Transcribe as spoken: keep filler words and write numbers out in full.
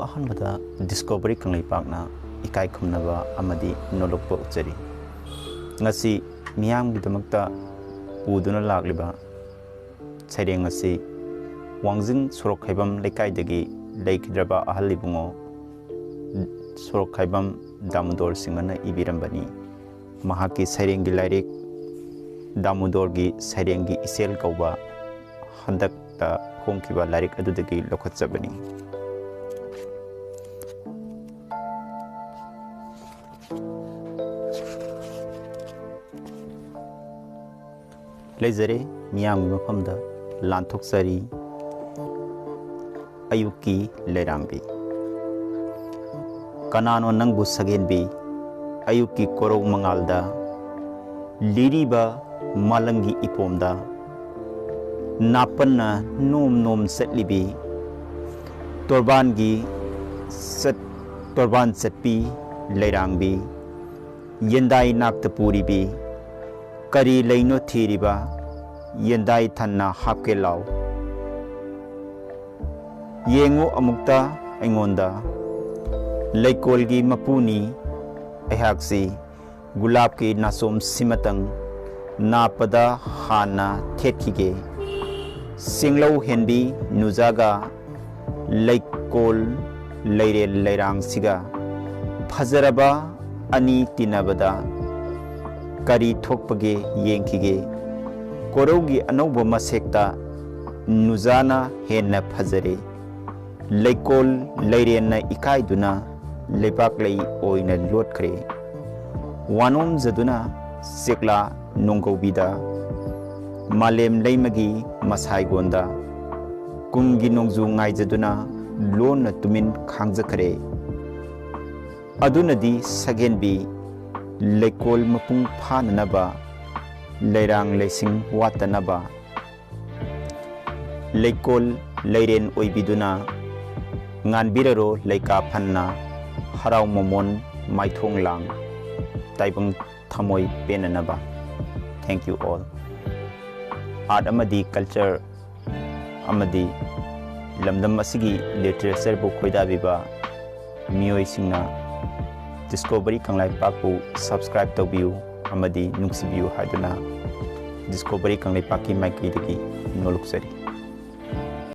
ꯑꯍꯥꯟꯕꯗ ꯗꯤꯁꯀꯣꯚꯔꯤ ꯀꯪꯂꯩꯄꯥꯛꯅ ꯏꯀꯥꯏ ꯈꯨꯝꯅꯕ ꯑꯃꯗꯤ ꯅꯣꯂꯨꯛꯄ ꯎꯠꯆꯔꯤ꯫ ꯉꯁꯤ ꯃꯤꯌꯥꯝꯒꯤꯗꯃꯛꯇ ꯄꯨꯗꯨꯅ ꯂꯥꯛꯂꯤꯕ ꯁꯩꯔꯦꯡ ꯑꯁꯤ ꯋꯥꯡꯖꯤꯡ ꯁꯣꯔꯣꯛꯈꯥꯏꯕꯝ ꯂꯩꯀꯥꯏꯗꯒꯤ ꯂꯩꯈꯤꯗ꯭ꯔꯕ ꯑꯍꯜ ꯏꯕꯨꯡꯉꯣ ꯁꯣꯔꯣꯛꯈꯥꯏꯕꯝ ꯗꯥꯃꯣꯗꯣꯔ ꯁꯤꯡꯍꯅ ꯏꯕꯤꯔꯝꯕꯅꯤ꯫ ꯃꯍꯥꯛꯀꯤ ꯁꯩꯔꯦꯡꯒꯤ ꯂꯥꯏꯔꯤꯛ ꯗꯥꯃꯣꯗꯣꯔꯒꯤ ꯁꯩꯔꯦꯡꯒꯤ ꯏꯆꯦꯜ ꯀꯧꯕ ꯍꯟꯗꯛꯇ ꯐꯣꯡꯈꯤꯕ ꯂꯥꯏꯔꯤꯛ ꯑꯗꯨꯗꯒꯤ ꯂꯧꯈꯠꯆꯕꯅꯤ꯫ ꯂꯩꯖꯔꯦ, ꯃꯤꯌꯥꯝꯒꯤ ꯃꯐꯝꯗ ꯂꯥꯟꯊꯣꯛꯆꯔꯤ꯫ ꯑꯌꯨꯛꯀꯤ ꯂꯩꯔꯥꯡꯕꯤ꯫ ꯀꯅꯥꯅꯣ ꯅꯪꯕꯨ ꯁꯒꯦꯟꯕꯤ? ꯑꯌꯨꯛꯀꯤ ꯀꯣꯔꯧ ꯃꯉꯥꯜꯗ, ꯂꯤꯔꯤꯕ ꯃꯥꯂꯪꯒꯤ ꯏꯄꯣꯝꯗ, ꯅꯥꯄꯟꯅ ꯅꯣꯝ ꯅꯣꯝ ꯆꯠꯂꯤꯕꯤ, ꯇꯣꯔꯕꯥꯟꯒꯤ ꯆꯠ-, ꯇꯣꯔꯕꯥꯟ ꯆꯠꯄꯤ ꯂꯩꯔꯥꯡꯕꯤ, ꯌꯦꯟꯗꯥꯏ ꯅꯥꯛꯇ ꯄꯨꯔꯤꯕꯤ, ꯀꯔꯤ ꯂꯩꯅꯣ ꯊꯤꯔꯤꯕ? ꯌꯦꯟꯗꯥꯏ ꯊꯟꯅ ꯍꯥꯞꯀꯦ ꯂꯥꯎ꯫ ꯌꯦꯡꯉꯨ ꯑꯃꯨꯛꯇ ꯑꯩꯉꯣꯟꯗ, ꯂꯩꯀꯣꯜꯒꯤ ꯃꯄꯨꯅꯤ ꯑꯩꯍꯥꯛꯁꯤ, ꯒꯨꯂꯥꯞꯀꯤ ꯅꯥꯆꯣꯝ ꯁꯤꯃꯇꯪ ꯅꯥꯞꯄꯗ ꯍꯥꯟꯅ ꯊꯦꯠꯈꯤꯒꯦ꯫ ꯆꯤꯡꯂꯧ ꯍꯦꯟꯕꯤ ꯅꯨꯖꯥꯒ ꯂꯩꯀꯣꯜ ꯂꯩꯔꯦꯜ ꯂꯩꯔꯥꯡꯁꯤꯒ ꯐꯖꯔꯕ ꯑꯅꯤ ꯇꯤꯟꯅꯕꯗ ꯀꯔꯤ ꯊꯣꯛꯄꯒꯦ ꯌꯦꯡꯈꯤꯒꯦ꯫ ꯀꯣꯔꯧꯒꯤ ꯑꯅꯧꯕ ꯃꯁꯦꯛꯇ ꯅꯨꯖꯥꯅ ꯍꯦꯟꯅ ꯐꯖꯔꯦ꯫ ꯂꯩꯀꯣꯜ ꯂꯩꯔꯦꯟꯅ ꯏꯀꯥꯏꯗꯨꯅ ꯂꯩꯕꯥꯛꯂꯩ ꯑꯣꯏꯅ ꯂꯣꯠꯈ꯭ꯔꯦ꯫ ꯋꯥꯅꯣꯝꯖꯗꯨꯅ ꯆꯦꯛꯂꯥ ꯅꯣꯡꯒꯧꯕꯤꯗ, ꯃꯥꯂꯦꯝ ꯂꯩꯃꯒꯤ ꯃꯁꯥꯏꯒꯣꯟꯗ, ꯀꯨꯝꯒꯤ ꯅꯣꯡꯖꯨ ꯉꯥꯏꯖꯗꯨꯅ ꯂꯣꯟꯅ ꯇꯨꯃꯤꯟ ꯈꯥꯡꯖꯈ꯭ꯔꯦ꯫ ꯑꯗꯨꯅꯗꯤ ꯁꯒꯦꯟꯕꯤ, ꯂꯩꯀꯣꯜ ꯃꯄꯨꯡ ꯐꯥꯅꯅꯕ, ꯂꯩꯔꯥꯡ ꯂꯩꯁꯤꯡ ꯋꯥꯠꯇꯅꯕ, ꯂꯩꯀꯣꯜ ꯂꯩꯔꯦꯟ ꯑꯣꯏꯕꯤꯗꯨꯅ ꯉꯥꯟꯕꯤꯔꯔꯣ ꯂꯩꯀꯥ ꯐꯟꯅ, ꯍꯔꯥꯎ ꯃꯃꯣꯟ ꯃꯥꯏꯊꯣꯡ ꯂꯥꯡ, ꯇꯥꯏꯕꯪ ꯊꯃꯣꯏ ꯄꯦꯟꯅꯅꯕ꯫ Thank you all꯫ Art ꯑꯃꯗꯤ culture ꯑꯃꯗꯤ ꯂꯝꯗꯝ ꯑꯁꯤꯒꯤ ꯂꯤꯇꯔꯦꯆꯔꯕꯨ ꯈꯣꯏꯗꯥꯕꯤꯕ ꯃꯤꯑꯣꯏꯁꯤꯡꯅ ꯗꯤꯁꯀꯣꯚꯔꯤ ꯀꯪꯂꯩꯄꯥꯛꯄꯨ ꯁꯕꯁꯀ꯭ꯔꯥꯏꯕ ꯇꯧꯕꯤꯌꯨ ꯑꯃꯗꯤ ꯅꯨꯡꯁꯤꯕꯤꯌꯨ ꯍꯥꯏꯗꯨꯅ ꯗꯤꯁꯀꯣꯚꯔꯤ ꯀꯪꯂꯩꯄꯥꯛꯀꯤ ꯃꯥꯏꯀꯩꯗꯒꯤ ꯅꯣꯂꯨꯛꯆꯔꯤ꯫